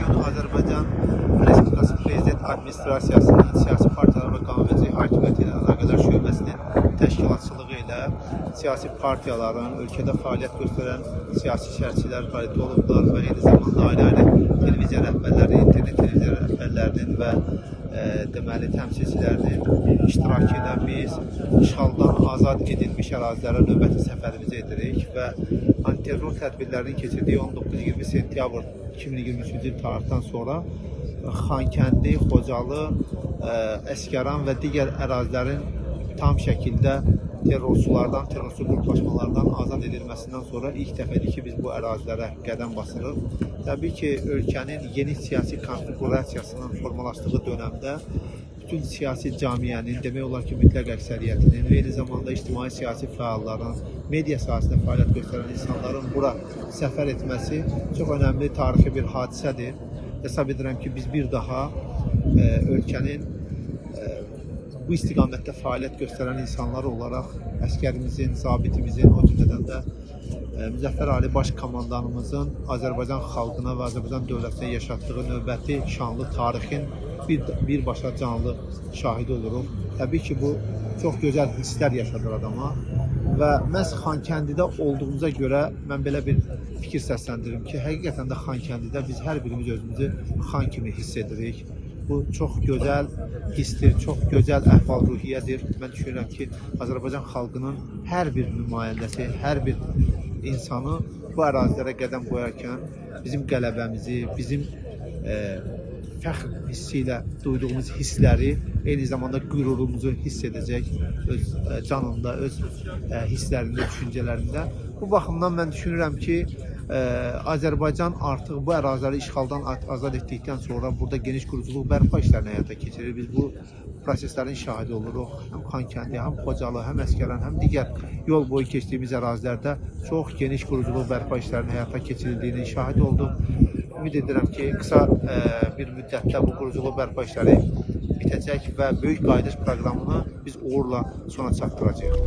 Bugün Azərbaycan Respublikası Prezident Administrasiyasının siyasi partiyalar və qanunverici hakimiyyəti ilə əlaqələr şöbəsinin təşkilatçılığı ilə siyasi partiyaların, ölkədə fəaliyyət göstərən siyasi şərhçilər, politoloqlar və eyni zamanda ayrı-ayrı televiziya rəhbərləri, internet televiziya rəhbərlərinin və deməli təmsilçilərinin iştirakı ilə biz işğaldan azad edilmiş ərazilərə növbəti səfərimizi edirik və antiterror tədbirlərinin keçirdiyi 19-20 sentyabr 2023-cü il tarixdən sonra Xankəndi, Xocalı, Əsgəran və digər ərazilərin tam şəkildə terrorçulardan, terrorçu qruplaşmalardan azad edilməsindən sonra ilk dəfədir ki, biz bu ərazilərə qədəm basırıq. Təbii ki, ölkənin yeni siyasi konfiqurasiyasının formalaşdığı dönəmdə bütün siyasi camiənin, demək olar ki, mütləq əksəriyyətinin və eyni zamanda ictimai siyasi fəalların, media sahəsində fəaliyyət göstərən insanların bura səfər etməsi çox önəmli tarixi bir hadisədir. Hesab edirəm ki, biz bir daha ölkənin bu istiqamətdə fəaliyyət göstərən insanlar olaraq əskərimizin, zabitimizin, o cümlədən də Müzəffər Ali Baş Komandanımızın Azərbaycan xalqına və Azərbaycan dövlətinə yaşatdığı növbəti şanlı tarixin birbaşa canlı şahidi oluruq. Təbii ki, bu çox gözəl hisslər yaşadır adama və məhz Xankəndidə olduğumuza görə mən belə bir fikir səsləndirim ki, həqiqətən də Xankəndidə biz hər birimiz özümüzü xan kimi hiss edirik. Bu çox gözəl hissdir, çox gözəl əhval-ruhiyyədir. Mən düşünürəm ki, Azərbaycan xalqının hər bir nümayəndəsi, hər bir insanı bu ərazilərə qədəm qoyarkən bizim qələbəmizi, bizim fəxr hissi ilə duyduğumuz hissləri, eyni zamanda qürurumuzu hiss edəcək öz canında, öz hisslərində, düşüncələrində. Bu baxımdan mən düşünürəm ki, Azərbaycan artıq bu əraziləri işğaldan azad etdikdən sonra burada geniş quruculuq bərpa işlərini həyata keçirir. Biz bu proseslərin şahidi oluruq. Həm Xankəndi, həm Xocalı, həm Əsgəran, həm digər yol boyu keçdiyimiz ərazilərdə çox geniş quruculuq bərpa işlərinin həyata keçirildiyinin şahidi olduq. Ümid edirəm ki, qısa bir müddətdə bu quruculuq bərpa işləri bitəcək və böyük qayıdış proqramını biz uğurla sona çatdıracağıq.